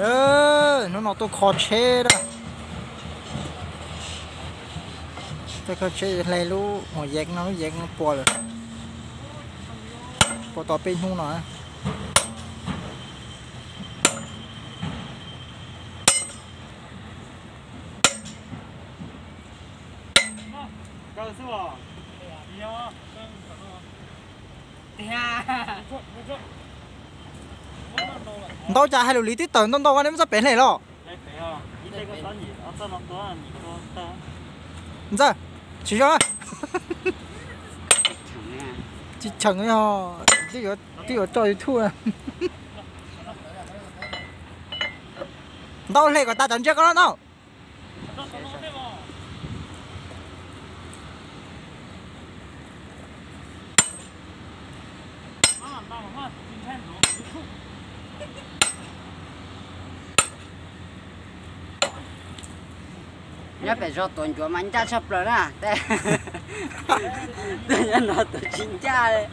Hnub no tuaj kho tsheb na. Tuaj kho tsheb hle lub hauv yees no, lub yees no puas lawm. Puas tau peb hnub no. Ntau cas hais lus li twb tawm ntau ntau, nej muab txoj pem hle los. Ntxawg, tsis zoo. Tsis cheem, twb yuav tso YouTube. Ntau, hle kom tas cov ntsia ko no ntau. Nyob pem zos tuav ncuav mas ncaj tshaj plaws na. Tej nyob no tuav tsis ncaj li.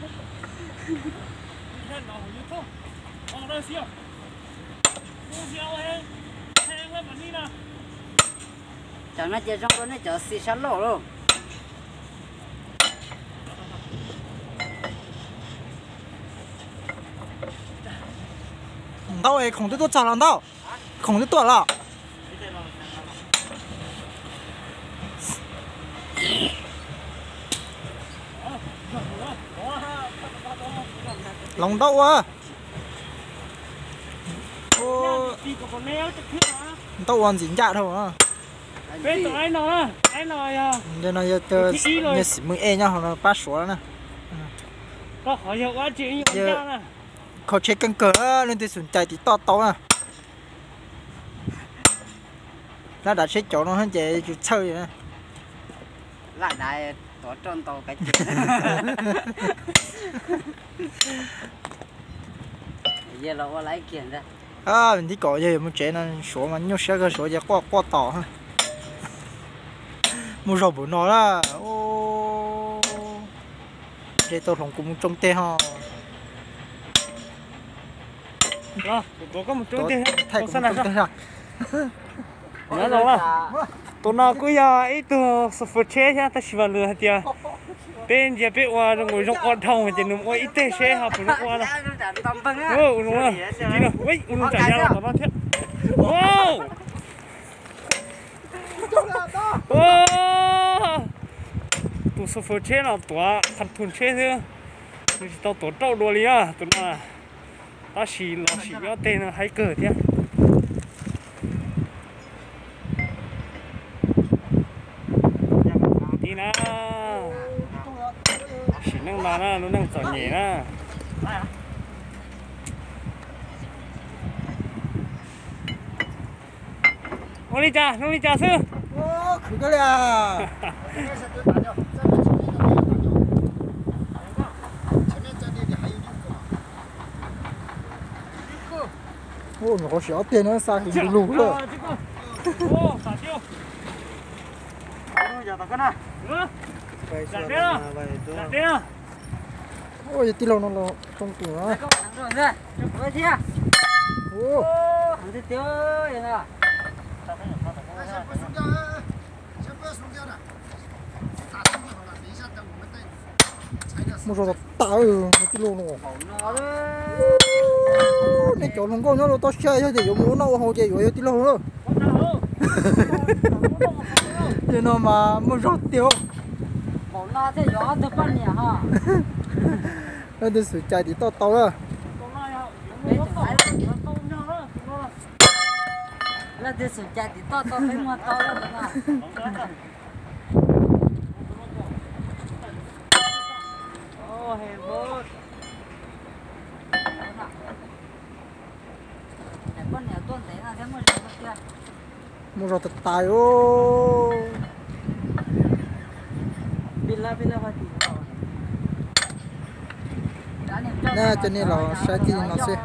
Cov no ces zoo dua nej cov xi sab laug lauj. Ntau es khoom twb tuaj txog los ntau. Khoom twb tuaj los. Loos ntau ua. Ntau ua ntxim ncaj dhau. Ntawm no yog niag xim mws ej nyob hauv no pab suav na. Kho tsheb keej kawg, leej twg xum cais tiv toj tau na. Laj dav tsheb cov no ces yus txhawj. Laj dav tuav roj ntau kav ces. Yog los ua laiv kiag ntag. Ntib kom yog yuav mus tsev no suav mas nyuaj siab kawg, suav ces quaj quaj tos. Mus zog npaum no na. Ntshe tau hloov kuv mus tsoo teg ho. Thaij kuv mus tsoo teg. Tus no kuj yog ib tug xu fwm tsheb thiab, tab sis mas nws hais tias peb ntsia peb ua zoo ua zoo ua dhau ces nws ua ib teg seb ho puas zoo ua no. Ua zoo, ua zoo tsam ya los tom no thiab. Tus xu fwm tsheb no tuav qhov thum tsheb xwb, nws tsis tau tuav rauj dua li na tus no. Tab sis los sim nyob teg no haib kawg thiab. Tiv na, sim neej no na, lub neej txom nyem na. Ua li cas, zoo li cas xwb? Khwv kawg li. Nyuam qhuav sim ob tiag no xa heev lug lug lawm. Ua yog tij laug no los tsoo tus na. Muaj zog tas tas, tij laug no. Nej cov hluas nkauj nyob rau toj siab, yog tias yuav mus ua noj ua haus ces yuav yog tij laug na. Tej no mas muaj zog tiag. Leej twg xum cais tiv toj tau na. Muaj zog tas tas os. Coj nej los saib tij no xwb.